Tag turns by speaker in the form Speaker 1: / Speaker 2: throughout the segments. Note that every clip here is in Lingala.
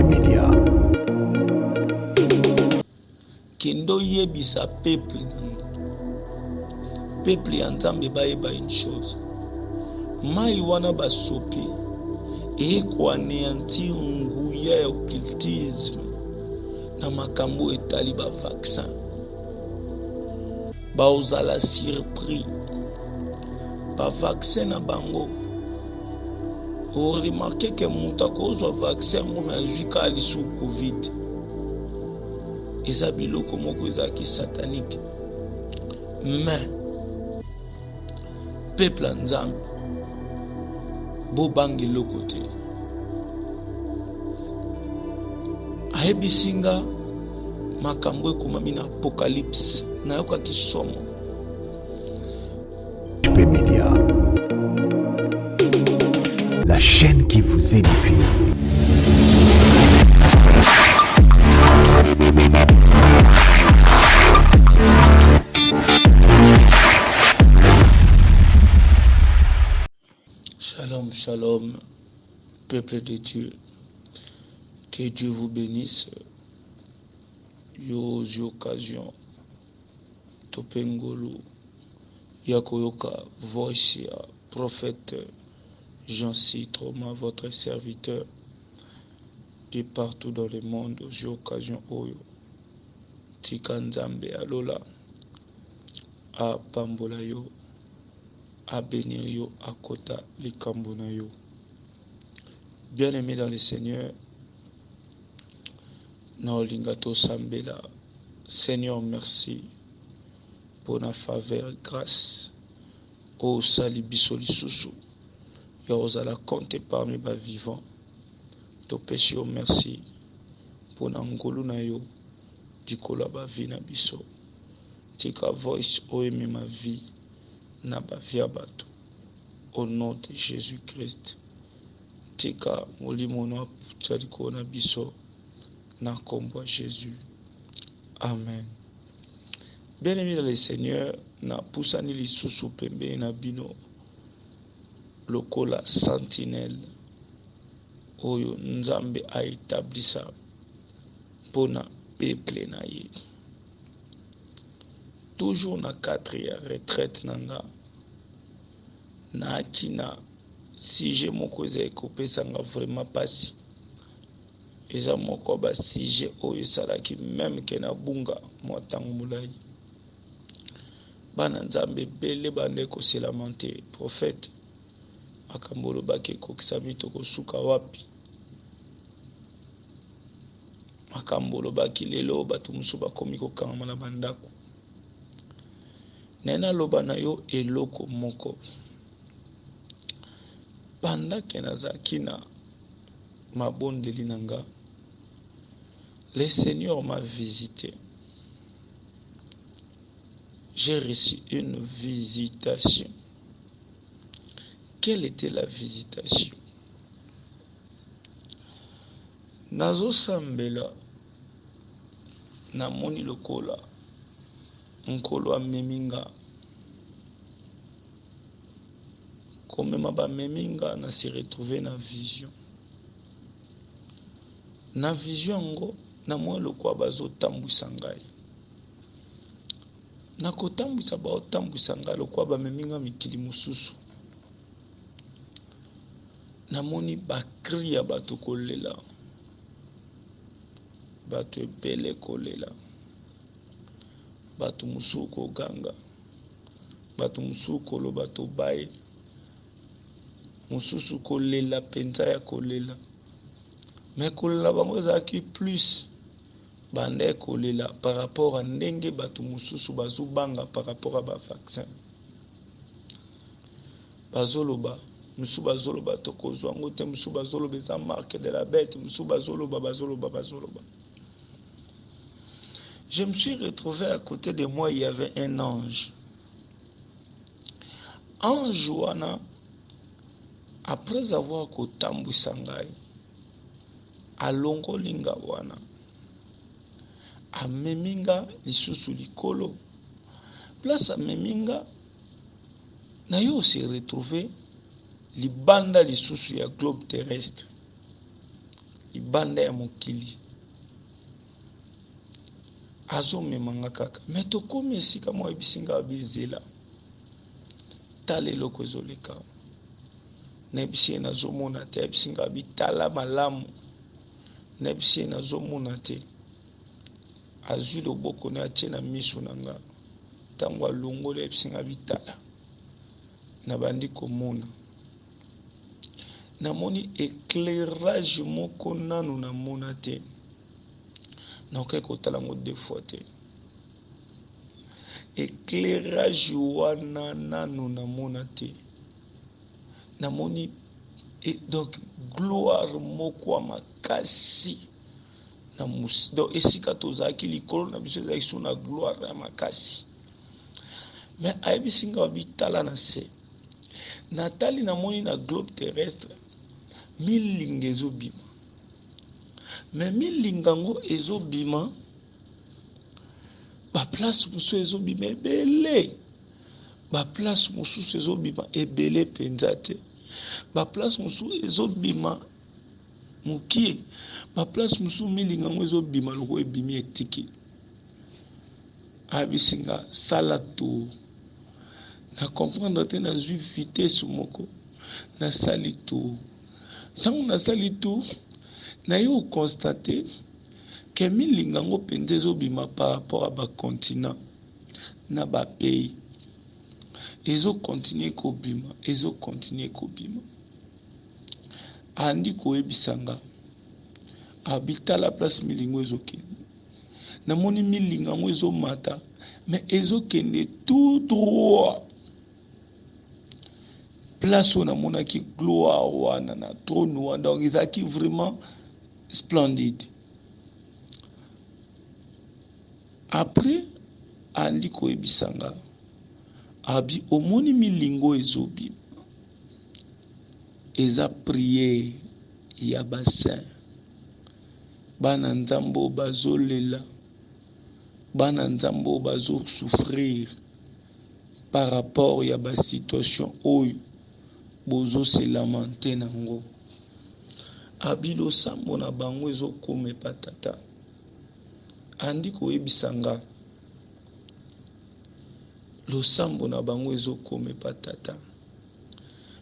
Speaker 1: Media.
Speaker 2: Kende oyebisa peuple na nga, peuple ya Nzambe bayeba une chose, mayi wana basopi eye ko aneantir nguya ya occultisme na makambo etali ba vaccin. Baozala surpris ba vaccin na bango. O remarquer que moto akozwa vaccin yango me azwi kaka lisusu covid. Eza biloko moko ezalaki satanique. Mais peuple ya Nzambe bobanga eloko te. Ayebisi nga makambo ekomami na Apocalypse, nayokaki somo.
Speaker 1: HP Media. La chaîne qui vous édifie.
Speaker 2: Shalom, shalom, peuple de Dieu. Que Dieu vous bénisse. Yo ozwi occasion to pe ngolu ya koyoka voice ya prophète Jeancy Troma, votre serviteur de partout dans le monde. Ozwi occasion oyo, tika Nzambe ya lola apambola yo, a benir yo, akota likambo na yo. Bien-aimé dans le Seigneur, naolinga tosambela. Seigneur, merci pona faveur, grâce oyo osali biso lisusu ya kozala compte parmi ba vivants. Topesi yo merci pona ngolu na yo likolo ya ba vie na biso. Tika voice oyo emema vie na ba vie ya bato. Au nom de Jésus-Christ. Tika molimo na aputa likolo na biso na kombo ya Jésus. Amen. Bien-aimé dans le Seigneur, napusani lisusu pembeni na bino lokola sentinelle oyo Nzambe a etablisa mpona peuple na ye. Toujours na cadre ya retraite na nga, naaki na sujet moko ezali kopesa nga vraiment pasi. Eza moko ya ba sujet oyo esalaki meme ke nabunga mwa ntango molai. Bana Nzambe ebele bandaki ko se lamenter, prophète, makambo olobaki ekokisami, tokosuka wapi? Makambo olobaki lelo bato mosusu bakomi kokangama na bandako. Naye naloba na yo eloko moko. Pendant ke nazalaki na mabondeli na nga, le Seigneur m'a visité. J'ai reçu une visitation. Quelle était la visitation? Nazosambela, namoni lokola Nkolo amemi nga. Komema bamemi nga na se retrouver na vision. Na vision yango namoni lokola bazotambwisa ngai. Na kotambwisa baotambwisa ngai lokola bamemi nga mikili mosusu. Namoni ba cris ya bato kolela, bato ebele kolela, bato mosusu koganga, bato mosusu koloba tobaye, mosusu kolela mpenza ya kolela. Mais kolela bango ezalaki plus banda kolela par rapport à ndenge bato mosusu bazobanga par rapport à ba vaccin. Bazoloba, mosusu bazoloba tokozwa yango te, mosusu bazoloba eza marque de la bête, mosusu bazoloba, bazoloba, bazoloba. Je me suis retrouvé à côté de moi, il y avait un ange. Ange wana, après avoir kotambwisa ngai, alongoli nga wana, amemi nga lisusu likolo. Place amemi nga, na yo se retrouver libanda lisusu ya globe terrestre. Libanda ya mokili. Azomema nga kaka. Mais tokomi esika moko ayebisi nga bizela. Tala eloko ezoleka. Nayebisi ye nazomona te. Ayebisi nga bitala malamu. Nayebisi ye nazomona te. Azwi loboko na atie na miso na nga. Ntango alongoli ayebisi nga bitala. Nabandi komona. Namoni eclairage moko nanu namona te. Nakoki kotala yango deux fois te. Eclairage wana nanu namona te. Namoni et donc gloire moko ya makasi na donc esika tozalaki likolo na biso ezalaki so na gloire ya makasi. Mais ayebisi nga bitala na se. Natali namoni na globe terrestre milinga ezobima. Mais milinga yango ezobima ba place mosusu ezobima ebele. Ba place mosusu ezobima ebele mpenza te. Ba place mosusu ezobima mokie. Ba place mosusu milinga yango ezobima lokola ebimi etiki. Ayebisi nga sala tour. Na comprendre te, nazwi vitesse moko, nasali tour. Ntango nasali tour, naye koconstate ke milinga yango mpenza ezobima par rapport ya bacontinent na bapays. Ezokontinue kobima, ezokontinue kobima. Andi koyebisa nga, abitala place milingo ezokende. Namoni milinga yango ezomata, mais ezokende tout droit. Place oyo namonaki gloire wana na trône wana, donc ezalaki vraiment splendide. Après andi koyebisa nga, abi omoni milingo ezobima, eza prière ya bassin. Bana Nzambe oyo bazolela, bana Nzambe oyo bazosouffrir par rapport ya ba situation oyo bozo se lamenter nango. Abi losambo na bango ezokoma epa tata. Andi koyebisa nga losambo na bango ezokoma epa tata.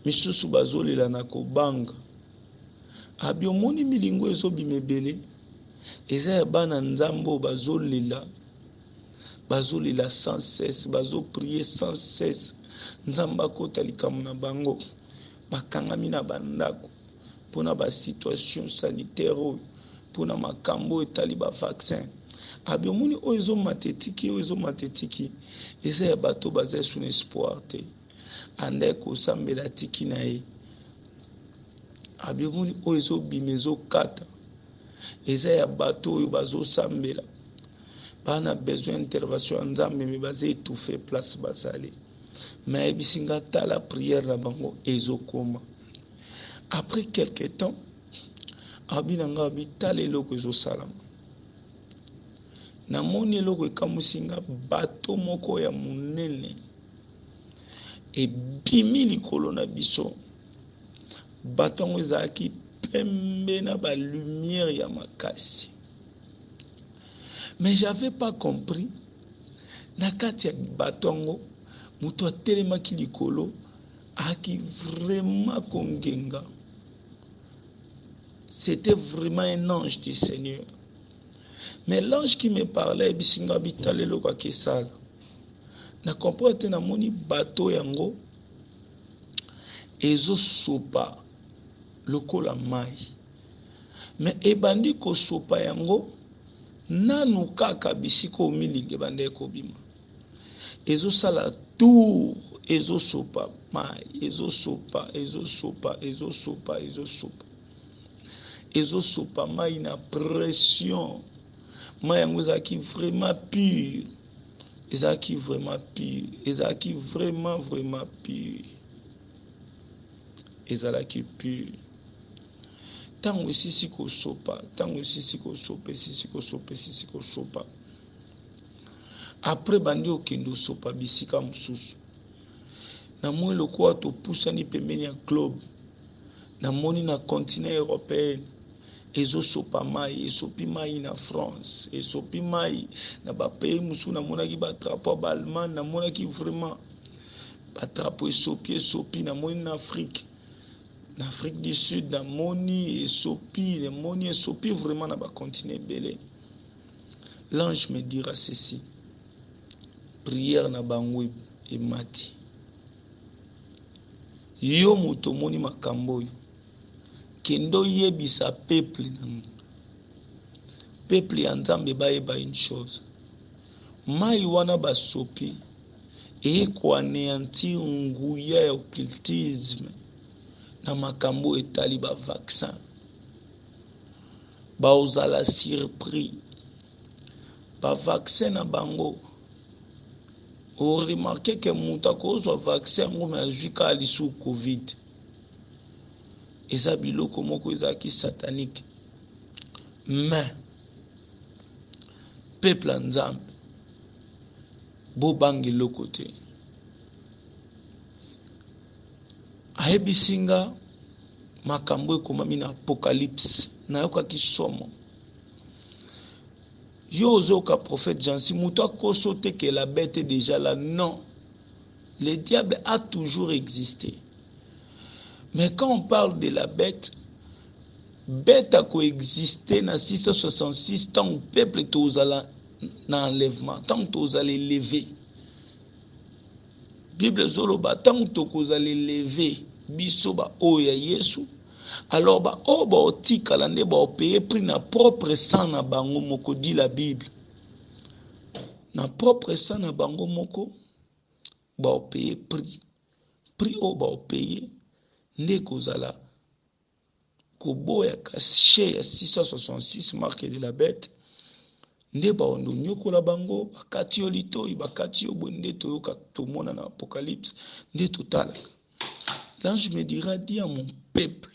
Speaker 2: Misusu bazolela na kobanga. Abi omoni milingo ezobima ebele eza ya bana Nzambe oyo bazolela, bazolela sans cesse, bazoprier sans cesse. Nzambe akota likambo na bango. Bakangami na bandako mpona ba situation sanitaire oyo, mpona makambo oyo etali ba vaccin. Abi omoni oyo ezomata etiki, oyo ezomata etiki eza ya bato baza esu na espoir te. Andai kosambela atiki na ye. Abi omoni oyo ezobima ezokata eza ya bato oyo bazosambela, bana besoin intervention ya Nzambe, me baza étouffé place bazali. Me ayebisi nga tala prière na bango ezokoma. Après quelque temps abi na nga abi tala eloko ezosalama. Namoni eloko ekamwisi nga, bato moko ya monene ebimi likolo na biso. Bato yango ezalaki pembe na ba lumière ya makasi. Mais j'avais pas compris, na kati ya bato yango moto atelemaki likolo aki vraiment kongenga. C'était vraiment un ange du Seigneur. Mais l'ange qui me parlait ayebisi nga bitala eloko akesala. Na comprendre te, namoni bato yango ezosopa lokola mai. Mais ebandi kosopa yango nanu kaka bisika oyo milinga ebandaki kobima. Ezosala tour, ezosopa mai, ezosopa, ezosopa, ezosopa, ezosopa. Ezosopa mai na pression. Mai yango ezalaki vraiment pur. Ezalaki vraiment pur. Ezalaki vraiment, vraiment pur. Ezalaki pur. Tango esisi kosopa, tango esisi kosopa, esisi kosopa, esisi kosopa. Après bandi okende osopa bisika mosusu. Namoni lokola topusani pembeni ya globe. Namoni na continent européen. Ezosopa mai, esopi mai na France, esopi mai na ba pays mosusu. Namonaki ba drapeau ya ba Allemagne, namonaki vraiment ba drapeau esopi, esopi. Namoni na Afrique, na Afrique du Sud, namoni esopi, namoni esopi vraiment na ba continent ebele. L'ange me dira ceci: prière na bango emati. Yo moto omoni makambo oyo, kende oyebisa peuple na nga, peuple ya Nzambe bayeba une chose: mai wana basopi eye koanéantir nguya ya occultisme na makambo etali ba vaccin. Baozala surpris, ba vaccin na bango, oremarquer ke moto akozwa vaccin yango me azwi kaka lisusu Covid. Eza biloko moko ezalaki satanique. Mais peuple ya Nzambe, bobanga eloko te. Ayebisi nga makambo ekomami na Apocalypse, nayokaki somo. Yo ozoyoka prophète Jansi, moto akoso te ke la bête est déjà là. Non, le diable a toujours existé. Mais quand on parle de la bête, bête akoexiste na 666, ntango peuple tozala na enlèvement, ntango tozala élevé. Bible ezoloba ntango tokozala élevé, biso baoyo ya Yesu, alors baoyo baotikala nde baopayer prix na propre sang na bango moko, dit la Bible. Na propre sang na bango moko baopayer prix. Prix oyo baopayer nde ekozala koboya cachet ya 666, marque de la bête. Nde baondo nyokola bango, bakati yo litoi, bakati yo boye. Nde toyoka, tomona na Apocalypse, nde totalaka. L'ange me dira: dis à mon peuple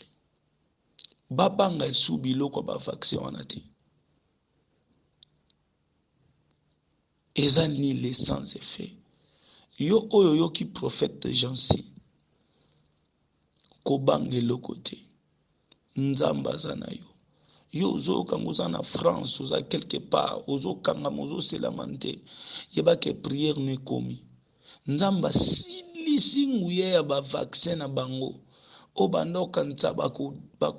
Speaker 2: babanga esu biloko ya bavaccin wana te, eza nul et sans effet. Yo oyo oyoki prophète Jansi, kobanga eloko te, Nzambe aza na yo. Yo ozoyoka ngo, oza na France, oza quelque part, ozokangama, ozoselama te, yebaka prière no ekomi. Nzambe asilisi nguya ya bavaccin na bango oyo banda okanisa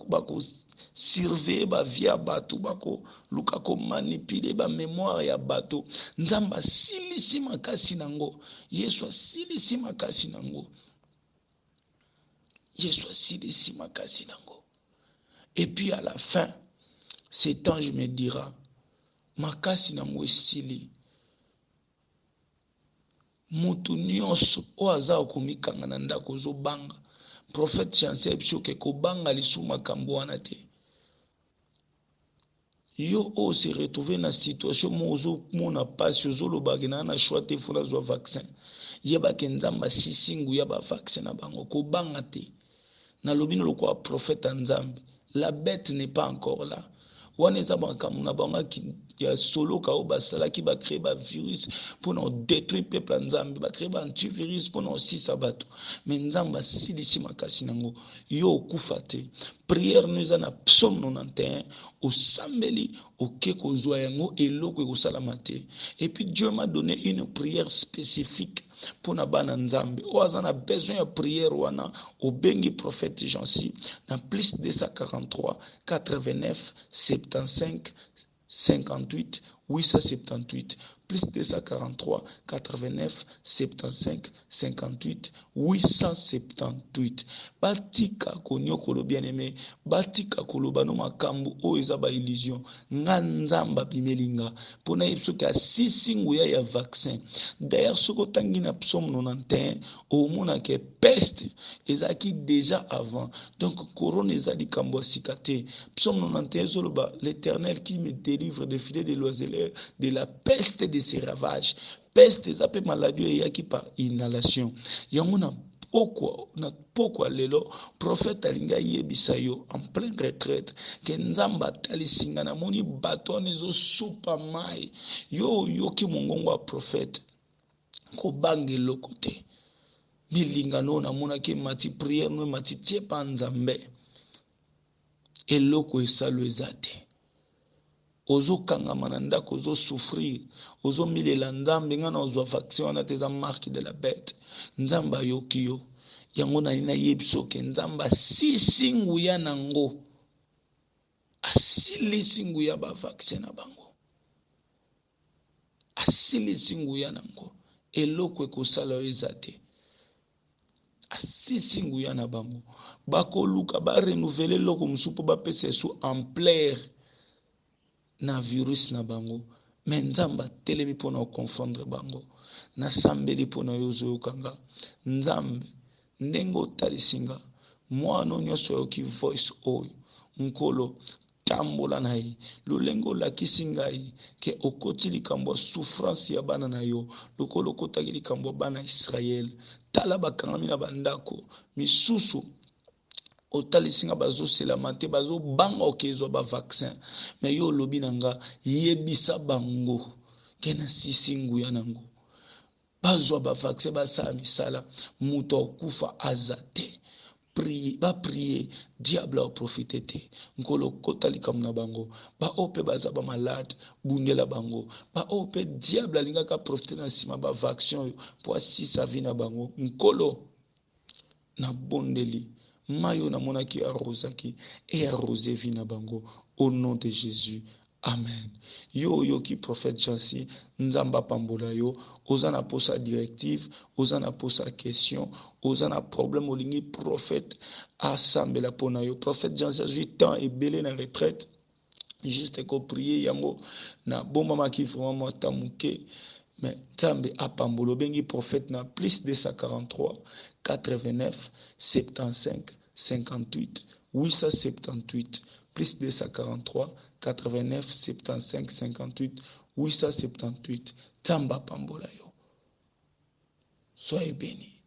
Speaker 2: bakosurveiller bavie ya bato, bakoluka komanipuler bamémoire ya bato. Nzambe asilisi makasi nango, Yesu asilisi makasi nango, Yesu asilisi makasi nango. Et puis à la fin, cet ange me dira: makasi nango esili, moto nyonso oyo aza komikanga na ndako, ozobanga, prophète Chancel biso oke kobanga lisusu makambo wana te. Yo oyo se retrouve na situation moko, ozomona mpasi, ozolobaki na na choix te, faut nazwa vaccin, yebake Nzambe asisi nguya bavaccin na bango. Kobanga te, nalobi na lokola prophète ya Nzambe, la bête n'est pas encore là. Wana eza makambo na bango ya soloka oyo basalaki, bacréer bavirus mpona kodétruire peuple ya Nzambe, bacréer baantivirus mpona kosisa bato. Mais Nzambe asilisi makasi nango, yo okufa te. Prière no eza na Psaume 91, osambeli, oke kozwa yango, eloko ekosalama te. Et puis Dieu m'a donné une prière spécifique mpona bana Nzambe oyo aza na besoin ya prière wana. Obengi prophète Jansi na plus 243 89 75 58 878, plus 243 89 75 58 878. Batika konyokolo, bien aimé, batika koloba no makambo oyo eza baillusion. Nga Nzambe abimeli nga mpona yebi soki asisi nguya ya vaccin. D'ailleurs, soki otangi na Psaume 91, omonaka peste ezalaki déjà avant. Donc corona eza likambo ya sika te. Psaume 91 ezoloba: "L'Éternel qui me délivre des filets de l'oiseleur, de la peste de ses ravages." Peste eza mpe maladie oyo eyaki par inhalation. Yango na pokwa, na pokwa lelo, prophète alingi ayebisa yo en pleine retraite ke Nzambe atalisi nga, namoni bato wana ezosupa mai. Yo oyoki mongongo ya prophète, kobanga eloko te. Milingano oyo namonaki emati, prière no emati, tie pa Nzambe. Eloko esalo eza te. Ozokangama na ndako, ozo souffrir, ozomilela Nzambe, ngai nazwa vaccin wana te, eza marque de la bête. Nzambe ayoki yo. Yango nali nayebi soki Nzambe asisi nguya nango, asilisi nguya ba vaccin na bango, asilisi nguya nango, eloko ekosala yo eza te. Asisi nguya na bango, bakoluka barenouveler eloko mosusu mpo bapesa esu ampleur na virus na bango, mais Nzambe atelemi mpona koconfondre bango. Nasambeli mpona yo ozoyoka nga. Nzambe, ndenge otalisi nga, mwana nyonso ayoki voice oyo, Nkolo, tambola na ye lolenge olakisi ngai ke okoti likambo ya souffrance ya bana na yo lokola okotaki likambo ya bana Israele. Tala, bakangami na bandako misusu, otalisi nga bazoselama te, bazobanga okezwa bavaccin, mais yo olobi na nga: yebisa bango ke nasisi nguya nango, bazwa bavaccin, basala misala, moto akufa aza te. Baprier, diable aprofiter te. Nkolo, kota likambo na bango. Baoyo mpe baza bamalade, bundela bango. Baoyo mpe diable alingaka aprofiter na nsima bavaccin oyo mpo asisa vie na bango, Nkolo, nabondeli mai oyo namonaki arrosaki e arrose vie na bango, au nom de Jésus, amen. Yo oyoki prophète Jansi, Nzambe apambola yo. Oza na posa directive, oza na posa question, oza na problème, olingi prophète asambela mpo na yo, prophète Jansi azwi temps ebele na retraite juste koprier. Yango nabombamaki vraiment mwa ta moke, mais Nzambe apambola. Obengi prophète na plus 243 89 75 58 878, plus 243 89 75 58 878. Nzambe apambola yo, soyez béni.